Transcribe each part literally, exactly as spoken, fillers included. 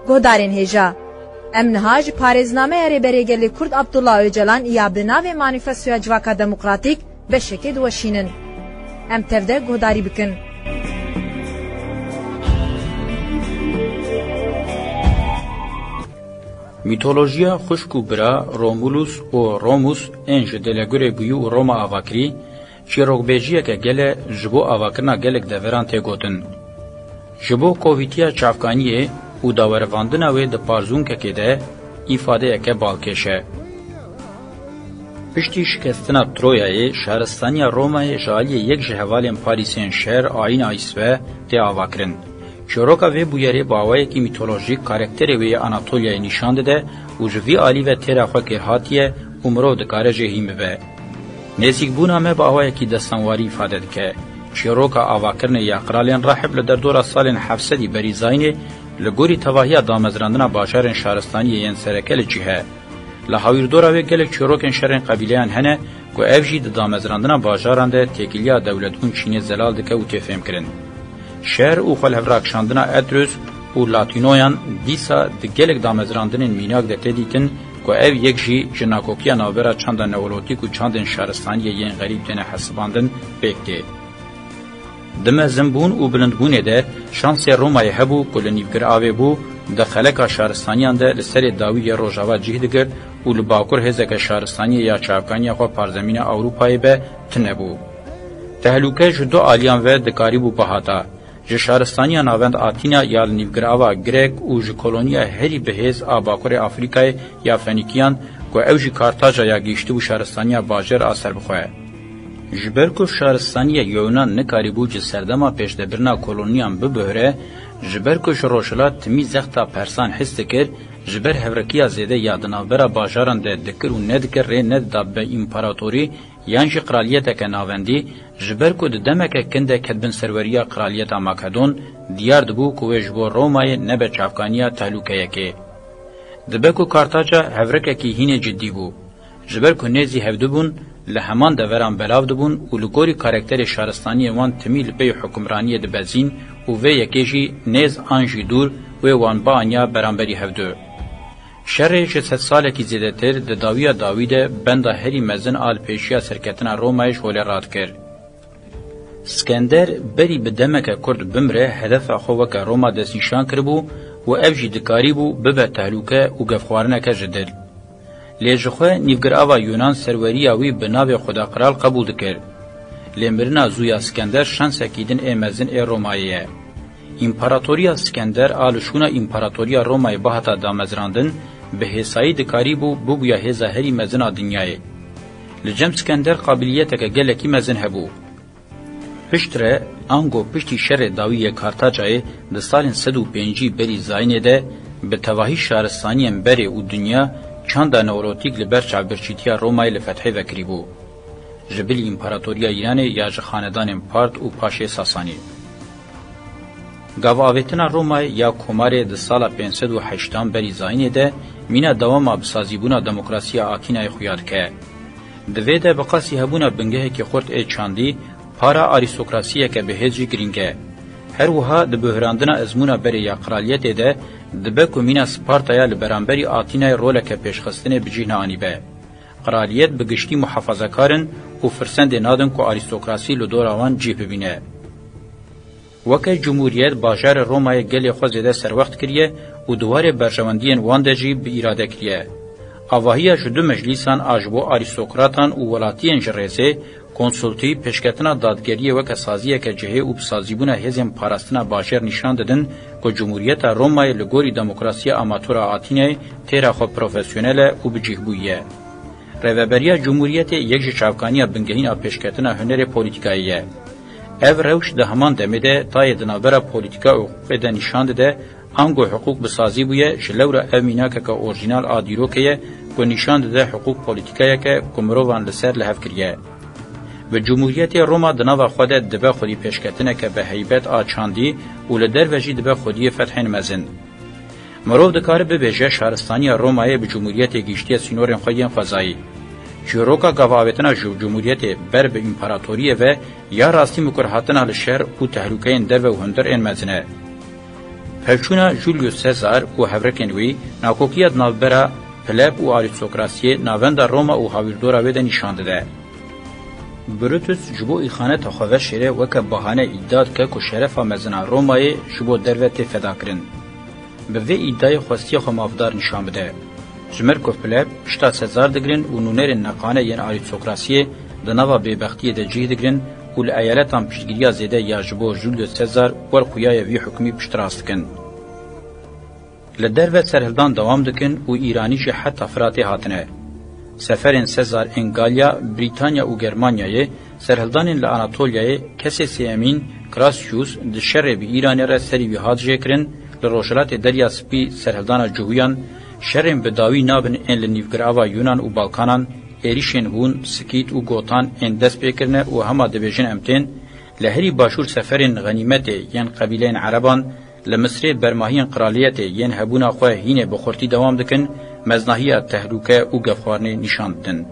Guhdarên hêja, em niha ji parêznameya Rêberê Gelê Kurd Abdullah Ocalan ya bi navê Manîfestoya Civaka Demokratîk beşekê diweşînin. Em tev de guhdarî bikin. Mîtolojiya xwişk û bira Romulus û Romus ên ji Delegurê bûyî û Roma avakirî, çîrokbêjiyeke gel e ji bo avakirina gelek deveran tê gotin. Ji bo kovîtiya çavkaniyê û dawerivandina wê di parzûnkekê de îfadeyeke balkêş e. Piştî şikestina Troyayê, şaristaniya Romayê ji aliyê yek ji hevalên Parîsên şer Aîn Ais ve tê avakirin. Çîroka vê bûyerê bi awayekî mîtolojîk karakterê wê yê Anatolyayê nîşan dide û ji vî alî ve têra xwe kêrhatî ye û mirov dikare jê hîn bibe. Nêzîkbûna me bi awayekî destanwarî îfade dike. Çîroka avakirinê ya qralên Rahib li derdora salên heft sedî berî zayînê li gorî tevahiya damezrandina bajarên şaristaniyê yên sereke li cih e. Li hawîrdora wê gelek çîrokên şerên qebîleyan hene ku ev jî di damezrandina bajaran de têkiliya dewletbûn çînê zelal dike û tê fêmkirin. Şer û xwelhevrakişandina Etrus û Latînoyan dîsa di gelek damezrandinên mînak de tê dîtin ku ev yek jî ji nakokiya navbera çanda neolotîk û çandên şaristaniyê yên xerîb têne hesibandin pêk tê. Di mezinbûn û bilindbûnê de şansê Romayê hebû ku li nîvgir avê bû, di xeleka şaristaniyan de li serê dawî yê rojava cih digirt û li bakur hêzeke şaristaniyê ya çavkaniya xwe parzemîna Ewropayê be tune bû. Tehlûke ji du aliyan ve dikarîbû bihata. Ji şaristaniya navend Atîna ya li nîvgirava Grek û ji koloniya herî bihêz a Bakurê Afrîkayê ya Fenîkiyan ku ew jî Kartaca ya gihîştibû şaristaniya bajêr a serbixwe. Ji ber ku şaristaniya Yewnan nikarîbû ji serdema pêşdebirina koloniyan bibihre, ji ber ku ji rojhilat timî zexta persan his dikir, ji ber hevrekiya zêde ya di navbera bajaran de dikir û nedikir rê nedida bibe împaratorî, yan jî qraliyeteke navendî, ji ber ku di demeke kin de ketibin serweriya Qraliyeta Makedon, diyar dibû ku wê ji bo Romayê nebe çavkaniya tehlûkeyekê. Dibe ku Kartaca hevrekekî hînê cidî bû. Ji ber ku nêzî hevdu bûn, li heman deveran belav dibûn û li gorî karakterê şaristaniyên wan timî li pey hukimraniyê dibezîn û vê yekê jî nêz an jî dûr wê wan bianiya beramberî hevdu. Şerê ji sedsalekî zêdetir di dawiya dawî de benda herî mezin a li pêşiya serketina Romayê ji holê radikir. Skender berî bi demeke kurt bimre hedefa xwe weke Roma destnîşan kiribû û ev jî dikarîbû bibe tehlûke û gefxwarineke ji dil. Lê jixwe nîvgirava Yunan serweriya wî bi navê Xwedaqral qebûl dikir. Lê mirina zû ya Skender şansekî din ê mezin ê Romayê ye. Împaratoriya Skender a li şûna Împaratoriya Romayê bihata damezrandin, bi hêsayî dikarîbû bibûya hêza herî mezin a dinyayê. Li cem Skender qabiliyeteke gelekî mezin hebû. Piştre, ango piştî şerê dawî yê Kartacayê di salên sed û pêncî berî zayînê de bi tevahî şaristaniyên berê û dinya çanda neolotîk li ber çavbirçîtiya Romayê li fethê vekirîbû. Ji bilî Împaratoriya Îranê ya ji xanedanên Part û paşê Sasanî. Gavavêtina Romayê ya Komarê di sala pênc sed û heştan berî zayînê de mîna dewama bi sazîbûna demokrasiya Atînayê xuya dike. Di vê de bi qasî hebûna bingehekî xurt ê çandî, para arîstokrasiyeke bihêz jî girîng e. Her wiha di buhrandina ezmûna berê ya qraliyetê de dibe ku mîna Spartaya li beramberî Atînayê roleke pêşxistinê bi cih neanîbe. Qraliyet bi giştî muhafazekar in û firsendê nadin ku arîstokrasî li dora wan cih bibîne. Weke cumhuriyet, bajarê Romayê gelê xwe zêde serwext kiriye û di warê berjewendiyên wan de jî bi îrade kiriye. Avahiya ji du meclîsan a ji bo arîstokratan û welatiyên ji rêzê, konsultî, pêşketina dadgeriyê weke saziyeke cihê û bi sazîbûna hêzên parastina bajêr nîşan didin ku Cumhuriyeta Romayê li gorî demokrasiya amatora Atînayê têra xwe profesyonel e û bi cih bûyî ye. Rêveberiya Cumhuriyetê yek ji çavkaniya bingehîn a pêşketina hunerê polîtîkayê ye. Ev rewş di heman demê de tayê di navbera polîtîka û hiqûqê de nîşan dide, ango hiqûq bi sazî bûye, ji lewra ev mînakeke orjînal a dîrokê ye ku nîşan dide hiqûq polîtîkayeke ku mirovan li ser li hev kiriye. Bi Cumhuriyetê Roma di nava xwe de dibe xwedîpêşketineke bi heybet a çandî û li derve jî dibe xwediyê fethên mezin. Mirov dikare bibêje şaristaniya Romayê bi Cumhuriyetê gihîştiye sînorên xwe yên xwezayî. Çîroka gavavêtina ji Cumhuriyetê ber bi împaratoriyê ve ya rastî mikurhatina li şer û tehlûkeyên derve û hundir ên mezin e. Pevçûna Julius Caesar û hevrekên wî nakokiya di navbera pleb û arîstokrasiyê, navenda Roma û hawîrdora wê de nîşan dide. Brutus ji bo îxaneta xwe veşêre weke bahane îdia dike ku şerefa mezin a Romayê ji bo derve tê fedakirin. Bi vê îdiayê xwestiya xwe mafdar nîşan bide. Ji mer ku pleb pişta Sezar digirin û nûnerên neqane yên arîstokrasiyê di nava bêbextiyê de cih digirin û li eyaletan piştgiriya zêde ya ji bo Julius Caesar wer xuyaye vî hukmî piştrast dikin. Li derve serhildan dewam dikin û Îranî jî heta Firatê hatine. Seferên Sezar ên Galya, Brîtanya û Germanyayê, serhildanên li Anatolyayê, kesê sêyemîn, Crassus, di şerê bi Îranê re serî wî hat jêkirin, li Rojhilatê Derya Spî serhildana Cuhuyan, şerên bi dawî nabin ên li nîvgirava Yunan û Balkanan, êrîşên Hûn, Sikît û Gotan ên dest pê kirine û hema dibêjin em tên, li herî başûr seferên xenîmetê yên qebîleyên Ereban, li Misrê bermahiyên qraliyetê yên hebûna xwe hînê bi xurtî dewam dikin, meznahiya tehlûke û gefxwarinê nîşan didin.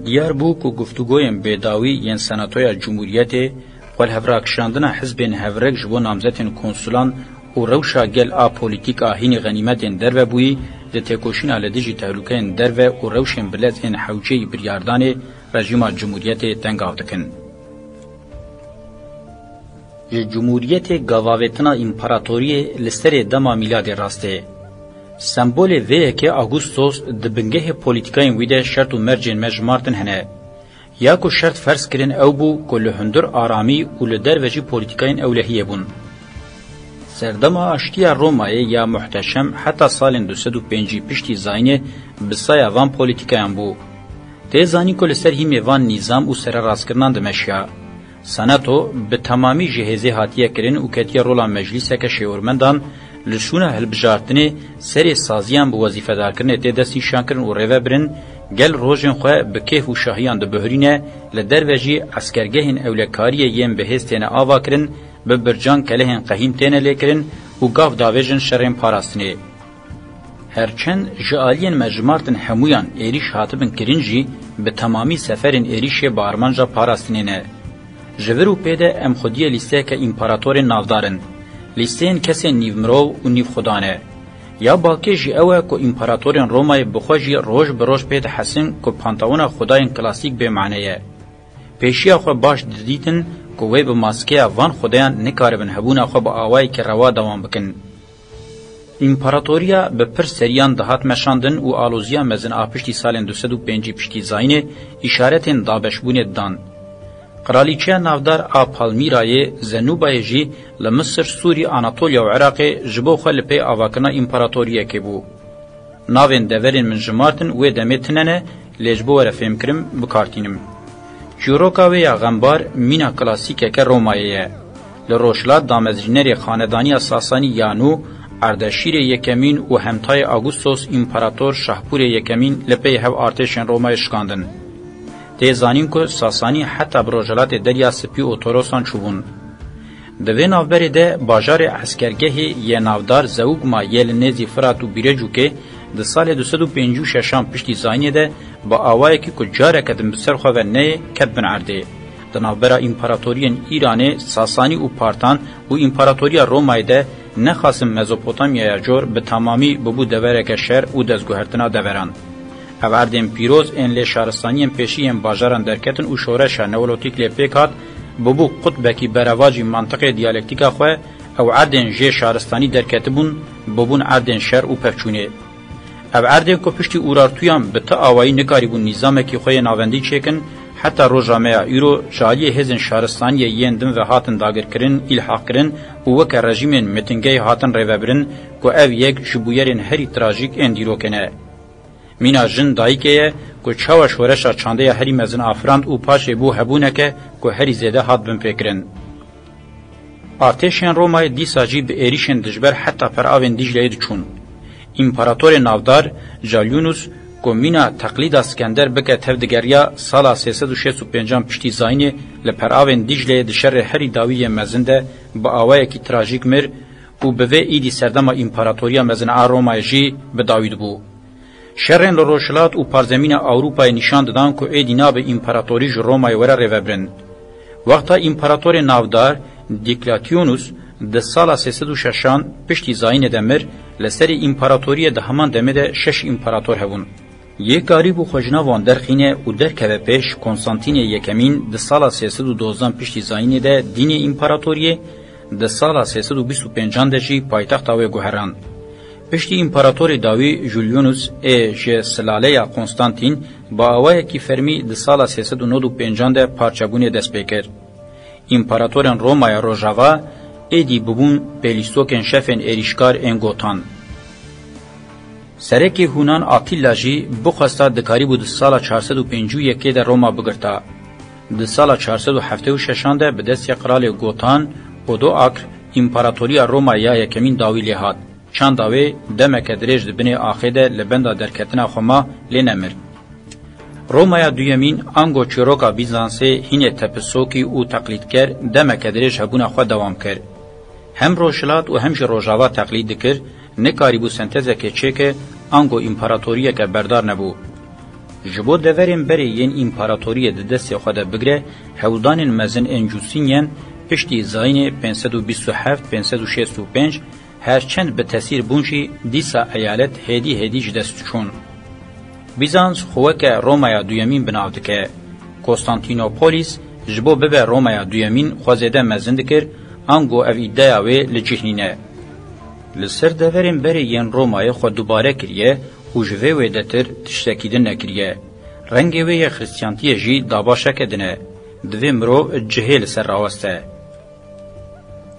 Diyar bû ku guftûgoyên bêdawî yên Senatoya Cumhuriyetê, xwelhevrakişandina hizbên hevrek ji bo namzetên konsulan û rewşa gel a polîtîk a hînî xenîmetên derve bûyî di têkoşîna li dijî tehlûkeyên derve û rewşên bilez ên hewceyî biryardanê rejîma Cumhuriyetê tengav dikin. Ji Cumhuriyetê gavavêtina împaratoriyê li serê dema mîladê rastê. Sembolê vê yekê Augustos di bingehê polîtîkayên wî de şert û mercên me jimartin hene. Ya ku şert ferz kirin ew bû ku li hundir aramî û li derve jî polîtîkayên ewlehiyê bûn. Serdema aştiya Romayê ya muhteşem heta salên du sed û pêncî piştî zayînê bi saya van polîtîkayan bû. Tê zanîn ku li ser hîmê van nîzam û sererastkirinan dimeşiya. Senato bi temamî ji hêzê hatiye kirin û ketiye rola meclîseke şêwirmendan, li şûna hilbijartinê serê saziyan bi wezîfedarkirinê tê destnîşankirin û rêvebirin, gel rojên xwe bi kêf û şahiyan dibihurîne, li derve jî eskergehên ewlekariyê yên bi hêz têne avakirin, bi bircan kelehên qehîn têne lêkirin û gav davêjin şerên parastinê. Herçend ji aliyên me jimartin hemûyan êrîş hatibin kirin jî, bi temamî seferên êrîşê bi armanca parastinê ne. Ji vir û pê de em xwediyê lîsteyeke împaratorên navdar in. Lîsteyên kesên nîvmirov û nîvxwedan e. Ya balkêş jî ew e ku împaratorên Romayê bi xwe jî roj bi roj pê dihesin ku pantewona xwedayên klasîk bê mane ye. Pêşiya xwe baş didîtin ku wê bi maskeya van xwedayan nikaribin hebûna xwe bi awayekî rewa dewam bikin. Împaratoriya bi pir seriyan dihat meşandin û aloziya mezin a piştî salên du sed û pêncî piştî zayînê îşaretên dabeşbûnê didan. Qiralîçeya navdar a Palmîrayê, Zenûbayê jî li Misir, Sûrî, Anatolya û Iraqê ji bo xwe li pey avakirina împaratoriyekê bû. Navên deverên min jimartin wê demê tune ne, lê ji bo were fêmkirin bi kar tînim. Çîroka wê ya xembar mîna klasîkeke Romayê ye. Li rojhilat damezrînerê xanedaniya Sasanî ya nû, Ardeşîrê Yekemîn û hemtayê Augustos Împarator Şahpûrê Yekemîn li pey hev artêşên Romayê şikandin. Tê zanîn ku Sasanî heta bi rojhilatê Derya Spî û Torosan çûbûn. Di vê navberê de bajarê eskergehê yê navdar Zeugma yê li nêzî Firat û Bîrecûkê di salê du sed û pêncî û şeşan piştî zayînê de bi awayekî ku careke din bi ser xwe ve neyê ket bin erdê. Di navbera împaratoriyên Îranê, Sasanî û Partan û Împaratoriya Romayê de nexasim Mezopotamyaya cor bi tamamî bibû devereke şer û destguhertina deveran. Ev erdên pîroz ên lê şaristaniyên pêşî yên bajaran derketin û şoreşa neolotîk lê pêk hat, bibû qutbekî berevajî mantiqê diyalektîka xwe, ew erdên jê şaristanî derketibûn, bibûn erdên şer û pevçûnê. Ev erdên ku piştî Urartuyan bi ti awayî nikarîbûn nîzamekî xwe yê navendî çêkin, heta roja me ya îro ji aliyê hêzên şaristaniyê yên din ve hatin dagirkirin, îlhaqkirin û weke rejîmên mitingeyê hatin rêvebirin ku ev yek ji bûyerên herî trajîk ên dîrokê ne. Mîna jin dayikê ye ku çawa şoreşa çandê ya herî mezin afirand û paşê bû hebûneke ku herî zêde hat binpêkirin. Artêşên Romayê dîsa jî bi êrîşên dijber heta peravên Dîcleyê diçûn. Împaratorê navdar Calyûnus ku mîna teqlîda Skender bike tevdigeriya sala sê sed û şêst û pêncan piştî zayînê li peravên Dîcleyê di şerê herî dawî yê mezin de bi awayekî trajîk mir û bi vê îdî serdema Împaratoriya Mezin a Romayê jî bi dawî dibû. Şerên li Rojhilat û parzemîna Ewropayê nîşan didan ku êdî nabe împaratorî ji Romayê were rêvebirin. Wexta împaratorê navdar Dîklatîyonus Di sala sê sed û şeşan piştî zayînê de mir, li serê împaratoriyê di heman demê de şeş împarator hebûn. Yê karîbû xwe ji nav wan derxîne û derkeve pêş Konstantînê Yekemîn di sala sê sed û dozdan piştî zayînê de dînê împaratoriyê, di sala sê sed û bîst û pêncan de jî paytexta wê guherand. Piştî împaratorê dawî Julianus ê ji silaleya Konstantîn bi awayekî fermî di sala sê sed û nod û pêncan de parçebûnê dest pê kir. Împaratorên Romaya Rojava êdî bibûn pêlîstokên şefên êrîşkar ên gotan. Serekê Hûnan Atîla jî bixwesta dikarîbû di sala çar sed û pêncî û yekê de Roma bigirta. Di sala çar sed û heftê û şeşan de bi destê qralê gotan Odoakr împaratoriya Roma ya yekemîn dawî lê hat. Çanda wê demeke dirêj di binê axê de li benda derketina xwe ma, lê nemir. Romaya duyemîn ango çîroka Bîzansê hînê tepisokî û teqlîdker demeke dirêj hebûna xwe dewam kir. Hem Rojhilat û hem jî Rojava teqlîd dikir, nikarîbû sentezeke çêke ango împaratoriyeke berdar nebû. Ji bo deverên berê yên împaratoriyê di destê xwe de bigire, hewldanên mezin ên Cûsînyen piştî zayînê pênc sed û bîst û heft pênc sed û şêst û pênc her çend bi tesîr bûn jî, dîsa eyalet hêdî hêdî ji dest çûn. Bîzans xwe weke Romaya duyemîn bi nav dike. Konstantînopolîs ji bo bibe Romaya duyemîn xwe zêde mezin dikir, ango ev îdeya wê li cih nîne. Li ser deverên berê yên Romayê xwe dubare kiriye û ji vê wêdetir tiştekî din nekiriye. Rengê wê yê xristiyantiyê jî dabaşeke din e. Divê mirov cihê li ser raweste.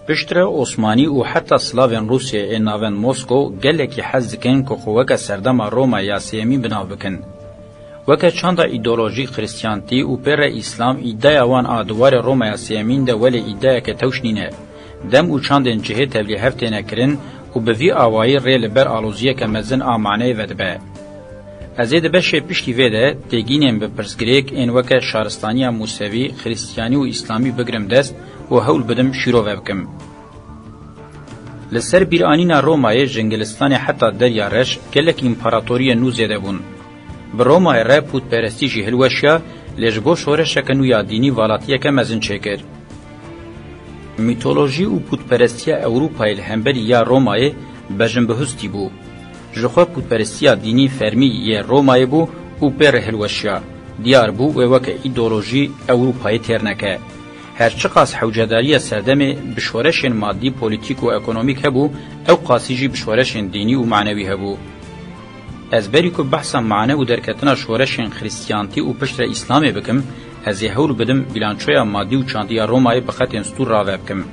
Piştre Osmanî û heta Slavên Rûsyayê ên navend Moskow gelekî hez dikin ku xwe weke serdema Roma ya sêyemîn bi nav bikin. Weke çanda îdeolojîk Xristiyantî û pê re Îslam îdeya wan a di warê Roma ya sêyemîn de welê îdeyeke tewş nîne. Dem û çandên cihê tevlîhev têne kirin û bi vî awayî rê li ber aloziyeke mezin a maneyê vedibe. Ez ê di beşê piştî vê de têgînên bi pirsgirêk ên weke şaristaniya Musevî, Xristiyanî û Îslamî bigrim dest û hewl bidim şîrove bikim. Li ser bîranîna Romayê ji Ingilistanê heta Derya Reş gelek împaratoriyên nû zêde bûn. Bi Romayê re pûtperestî jî hilweşiya, lê ji bo şoreşeke nû ya dînî valatiyeke mezin çêkir. Mîtolojî û pûtperestiya Ewropayê li hemberî ya Romayê bejinbihustî bû. Ji xwe pûtperestiya dînî fermî yê Romayê bû û pê re hilweşiya. Diyar bû wê weke îdeolojî Ewropayê têr neke. Her çiqas hewcedariya serdemê bi şoreşên madî, polîtîk û ekonomîk hebû, ew qasî jî bi şoreşên dînî û manewî hebû. Ez berî ku behsa mane û derketina şoreşên Xristiyantî û piştre Îslamê bikim, ez ê hewl bidim bîlançoya madî û çandiya Romayê bi xetên stûr rave bikim.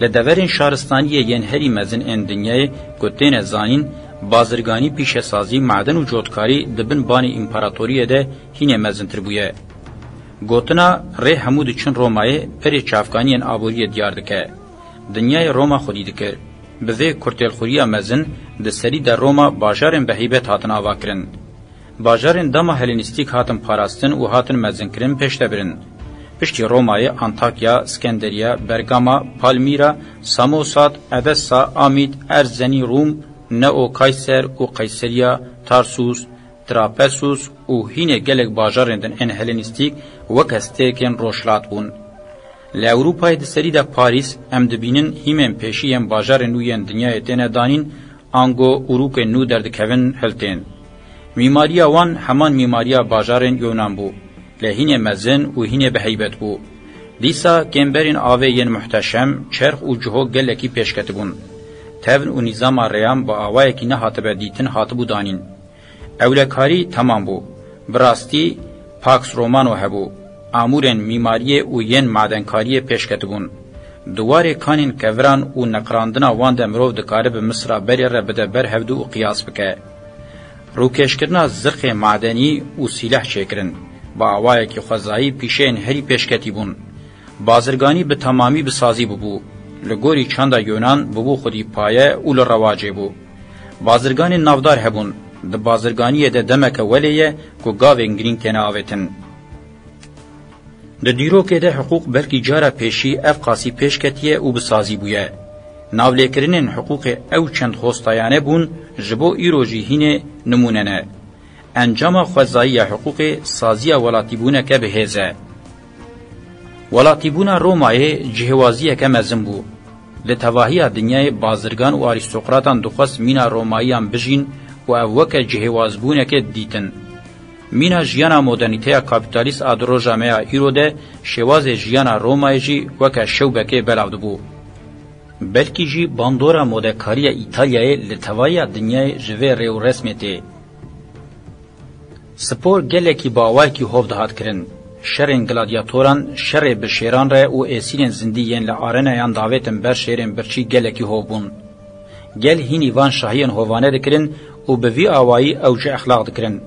Li deverên şaristaniyê yên herî mezin ên dinyayê ku têne zanîn, bazirganî, pîşesazî, maden û cotkarî di bin banê împaratoriyê de hînê mezintir bûye. Gotina rê hemû diçin Romayê berê çavkaniyên aboriyê diyar dike. Dinyayê Roma xwedî dikir. Bi vê kurtêlxuriya mezin di serî de Roma bajarên bi heybet hatin avakirin. Bajarên dema Helenîstîk hatin parastin û hatin mezinkirin pêşde birin. Piştî Romayê Antakya, Skenderiya, Bergama, Palmîra, Samosat, Edessa, Amîd, Erzenî, Rûm, Neo Kayser û Qeyseriya, Tarsus, Trapesus û hînê gelek bajarên din ên Helenîstîk weke stêrkên rojhilat bûn. Li Ewropayê di serî de Parîs, em dibînin hîmên pêşî yên bajarên nû yên dinyayê têne danîn, ango urûkên nû derdikevin hiltên. Mîmariya wan heman mîmariya bajarên Yonan bû, lê hînê mezin û hînê bi heybet bû. Dîsa kêmberên avê yên muhteşem, çerx û ciho gelekî pêşketibûn. Tevn û nîzama rêyan bi awayekî nehatibe dîtin hatibû danîn. Ewlekarî temam bû. Bi rastî Pax Romano hebû. Amûrên mîmariyê û yên madenkariyê pêşketibûn. Di warê kanên keviran û neqirandina wan de mirov dikare bi Misra berê re bide ber hevdu û qiyas bike. Rûkêşkirina zirxê madenî û sîleh çêkirin, bi awayekî xwezayî pîşeyên herî pêşketî bûn. Bazirganî bi temamî bi sazî bûbû. Li gorî çanda Yonan bûbû xwedî paye û li rewacê bû. Bazirganên navdar hebûn. Di bazirganiyê de demeke welê ye ku gavên girîng têne avêtin. Di dîrokê de hiqûq belkî cara pêşî ev qasî pêş ketiye û bi sazî bûye. Navlêkirinên hiqûqê ew çend hostayane bûn, ji bo îro jî hînê nimûne ne. Encama xwezayî ya hiqûqê saziya welatîbûneke bi hêz e. Welatîbûna Romayê cihêwaziyeke mezin bû. Li tevahiya dinyayê bazirgan û arîstokratan dixwest mîna Romayiyan bijîn û ev weke cihêwazbûnekê didîtin. Mîna jiyana modernîteya kapîtalîst a di roja me ya îro de şêwazê jiyana Romayê jî weke şewbekê belav dibû. Belkî jî bandora modekariya Îtalyayê li tevahiya dinyayê ji vê rêwresmê tê. Spor gelekî bi awayekî hov dihat kirin. Şerên gladyatoran, şerê bi şêran re û êsîrên zindî yên li arenayan davêtin ber şêrên birçî gelekî hov bûn. Gel hînî van şahiyên hovane dikirin û bi vî awayî ew ji exlaq dikirin.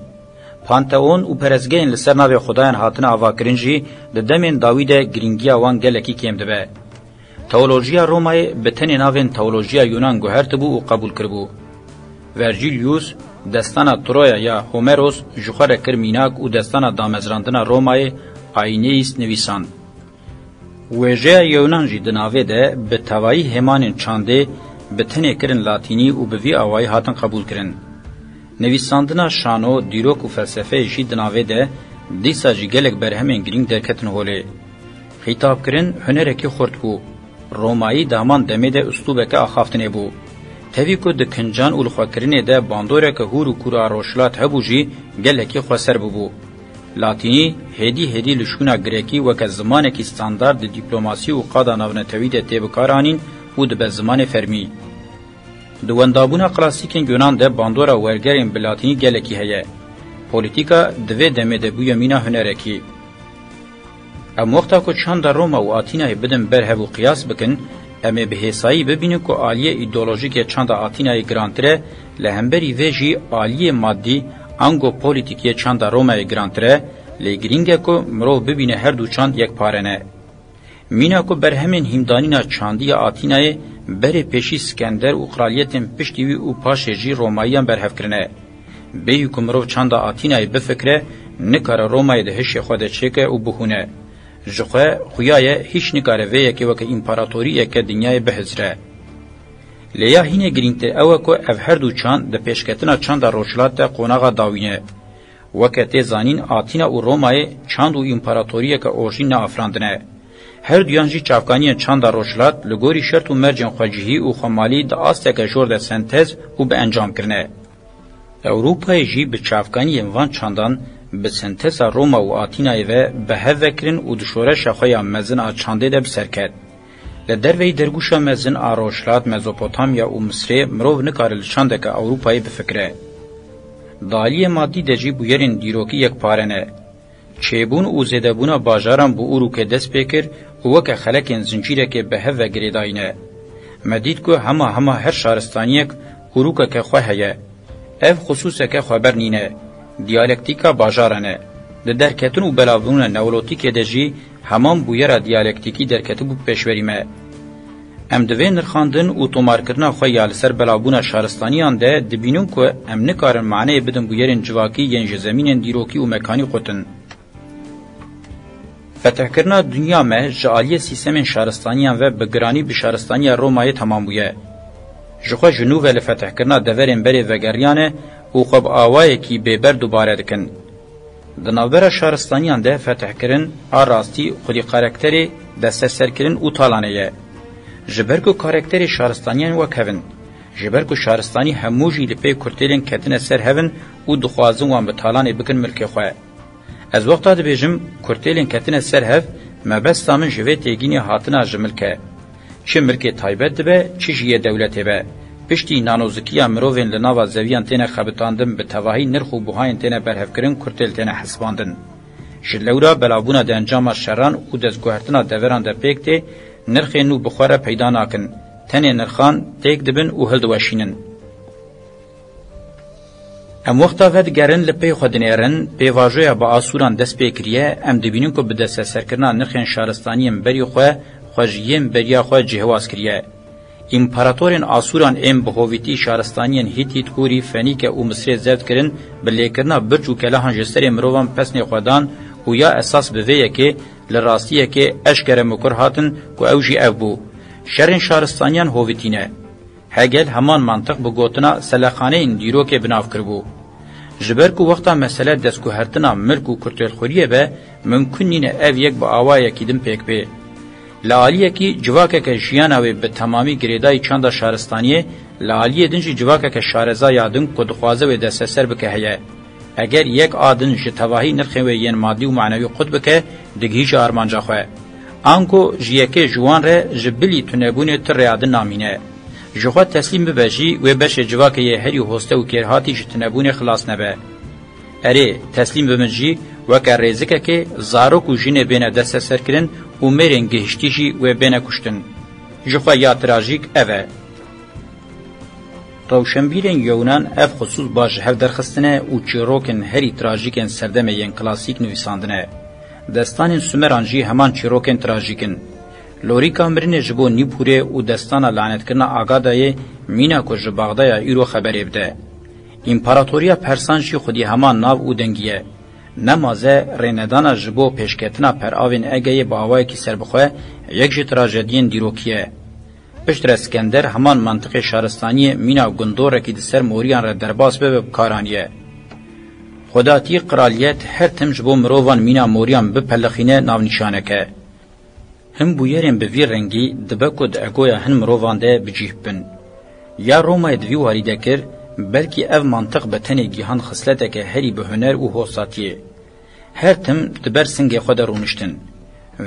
Panteon û perestgehên li ser navê xwedayan hatine avakirin jî di demên dawî de girîngiya wan gelekî kêm dibe. Teolojiya Romayê bi tenê navên teolojiya Yunan guhertibû û qebûl kiribû. Vergilius destana Troya ya Homeros ji xwe re kir mînak û destana damezrandina Romayê Aeneis nivîsand. Wêjeya Yunan jî di navê de bi tevayî hêmanên çandê bi tenê kirin latînî û bi vî awayî hatin qebûl kirin. Nivîsandina şano, dîrok û felsefeyê jî di navê de dîsa jî gelek berhemên girîng derketin holê. Xîtabkirin hunerekî xurt bû. Romayî di heman demê de uslûbeke axaftinê bû. Tevî ku di kincan û lixwekirinê de bandoreke hûr û kûr a rojhilat hebû jî gelekî xweser bûbû. Latînî hêdî hêdî li şûna girekî weke zimanekî standard di dîplomasî û qada navnetewî de tê bikaranîn û dibe zimanê fermî. Di wendabûna klasîkên Yunan de bandora wergerên bi latînî gelekî heye. Polîtîka di vê demê de bûye mîna hunerekî. Em wexta ku çanda Roma û Atînayê bidin ber hev û qiyas bikin, em ê bi hêsayî bibînin ku aliyê îdeolojîk yê çanda Atînayê girantir e, li hemberî vê jî aliyê madî, ango polîtîk yê çanda Romayê girantir e, lê girîng e ku mirov bibîne her du çand yekpare ne. Mîna ku berhemên hîmdanîna çandî ya Atînayê berê pêşî Skender û qraliyetên piştî wî û paşê jî Romayiyan berhev kirine. Bêyî ku mirov çanda Atînayê bifikire, nikare Romayê di hişê xwe de çêke û bihûne. Ji xwe xuya ye hîç nikare vê yekê weke împaratoriyeke dinyayê bihizire. Lê ya hînê girîngtir ew e ku ev her du çand di pêşketina çanda rojhilat de qonaxa dawî ne. Weke tê zanîn, Atîna û Romayê çand û împaratoriyeke orjîn neafirandine. Her duyan jî çavkaniyên çanda rojhilat li gorî şert û mercên xwecihî û xwemalî di asteke jor de sentez û bi encam kirine. Ewropayê jî bi çavkaniyên van çandan bi senteza Roma û Atînayê ve bi hev ve kirin û di şoreşa xwe ya mezin a çandê de bi ser ket. Li derveyî dergûşa mezin a rojhilat, Mezopotamya û Misrê mirov nikare li çandeke Ewropayê bifikire. Di aliyê madî de jî bûyerên dîrokî yekpare ne. Çêbûn û zêdebûna bajaran bi Urûkê dest pê kir û weke xelekên zincîrekê bi hev ve girêdayîne. Me dît ku hema hema her şaristaniyek Urûkeke xwe heye. Ev xisûseke xweber nîne. Diyalektîka bajaran e. Di derketin û belavbûna neolotîkê de jî heman bûyera diyalektîkî derketibû pêşberî me. Em di vê nirxandin û tomarkirina xwe ya li ser belavbûna şaristaniyan de dibînin ku em nikarin maneyê bidin bûyerên civakî yên ji zemînên dîrokî û mekanî qutin. Fetihkirina dinya me ji aliyê sîstemên şaristaniyan ve bi giranî bi şaristaniya Romayê temam bûye. Ji xwe ji nû ve li fetihkirina deverên berê vegeriyane û xwe bi awayekî bêber dubare dikin. Di navbera şaristaniyan de fetihkirin a rastî xwedî karakterê desteserkirin û talanê ye. Ji ber ku karakterê şaristaniyan wek hev in, ji ber ku şaristanî hemû jî li pê kurtêlên ketine ser hev in û dixwazin wan bi talanê bikin milkê xwe. Ez wexta dibêjim, kurtêlên ketine ser hev, mebesta min ji vê têgînê hatina ji milk e. Çi milkê taybet dibe, çi jî yê dewletê be. Piştî nanozikiya mirovên li nava zeviyan têne xebitandin, bi tevahî nirx û buhayên têne berhevkirin, kurtêl têne hesibandin. Ji lewra belavbûna di encama şeran û destguhertina deveran de pêk tê, nirxên nû bi xwe re peyda nakin. Tenê nirxan têk dibin û hildiweşînin. Em wexta vedigerin li pey xwe dinêrin, pêvajoya bi Asûran dest pê kiriye, em dibînin ku bi desteserkirina nirxên şaristaniyên berî xwe, xwe ji yên beriya xwe cihêwaz kiriye. Împaratorên Asûran ên bi hovîtî şaristaniyên Hîtît, Hûrî, Fenîke û Misrê zeft kirin, bi lêkirina birc û kelehan ji serê mirovan pesnê xwe dan û ya esas bi vê yekê, li rastiyekê eşkere mikur hatin ku ew jî ev bû. Şerên şaristaniyan hovîtî ne. Hegel heman mantiq bi gotina selexaneyên dîrokê bi nav kiribû. Ji ber ku wexta mesele destguhertina milk û kurtêlxweriyê be, mimkun nîne ev yek bi awayekî din pêk bê. Li aliyekî civakeke jiyana wê bi temamî girêdayî çanda şaristaniyê, li aliyê din jî civakeke şareza ya din ku dixwaze wê desteser bike heye. Eger yek a din ji tevahî nirxên wê yên madî û manewî qut bike, digihîje armanca xwe. Ango ji yekê ji wan re ji bilî tunebûnê tu rêya din namîne. Ji xwe teslîm bibe jî wê beşê civakê yê herî hoste û kêrhatî ji tunebûnê xilas nebe. Erê, teslîm bibin jî, weke rêzikekê zarok û jinê bêne desteserkirin û mêrên gihiştî jî wê bêne kuştin. Ji xwe ya trajîk ev e. Rewşenbîrên Yewnan ev xisûs baş ji hev derxistine û çîrokên herî trajîk ên serdemê yên klasîk nivîsandine. Destanên Sumeran jî heman çîrokên trajîk in. Lorîka mirinê ji bo Nîpûrê û destana lanetkirina Agadayê mîna ku ji Baxdaya îro xeberê bide. Împaratoriya Persan jî xwedî heman nav û dengî ye. Nemaze rênedana ji bo pêşketina peravên Egeyê bi awayekî serbixwe yek ji trajediyên dîrokî ye. Piştre Skender heman mantiqê şaristaniyê mîna gundorekî di ser moriyan re derbas bibe bi kar aniye. Xwedatî qiraliyet her tim ji bo mirovan mîna moriyan bipelixîne navnîşanek e. Hin bûyerên bi vî rengî dibe ku di egoya hin mirovan de bi cih bin. Ya Romayê di vî warî de kir, belkî ev mantiq bi tenê gihand xisleteke herî bi huner û hosatiyê. Her tim di ber singê xwe de rûniştin.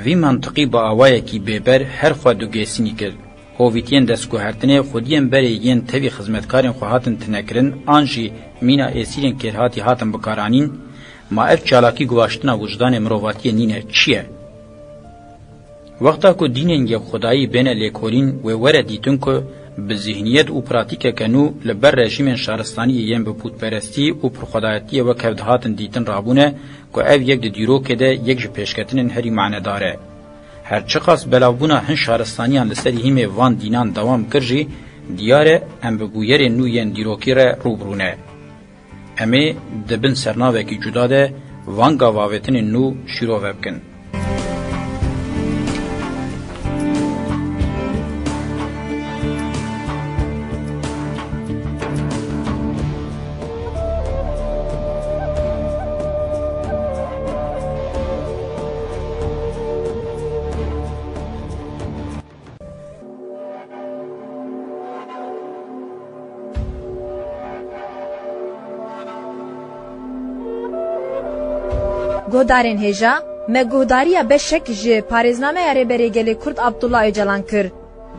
Vî mantiqî bi awayekî bêber her xwe dugêsînî kir. Hovîtiyên destguhertinê xwediyên berê yên tevî xizmetkarên xwe hatin tinekirin an jî mîna êsîrên kêrhatî hatin bikaranîn, ma ev çalakî guvaştina wijdanê mirovatiyê nîne çi ye? Wexta ku dînên yekxwedayî bêne lêkolîn, wê were dîtin ku bi zîhniyet û pratîkeke nû li ber rejîmên şaristaniyê yên bi pûtperestî û pirxwedayetiyê wek hev dihatin dîtin rabûne ku ev yek di dîrokê de yek ji pêşketinên herî manedar e. Her çiqas belavbûna hin şaristaniyan li ser hîmê van dînan dewam kir jî, diyar e em bi bûyerên nû yên dîrokî re rû bi rû ne. Em ê di bin sernavekî cuda de van gavavêtinên nû şîrove bikin. Guhdarên hêja, me guhdariya beşek ji parêznameya Rêberê Gelê Kurd Abdullah Ocalan kir.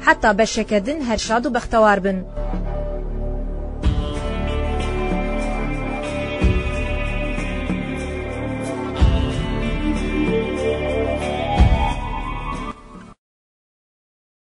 Heta beşeke din her şad û bextewar bin.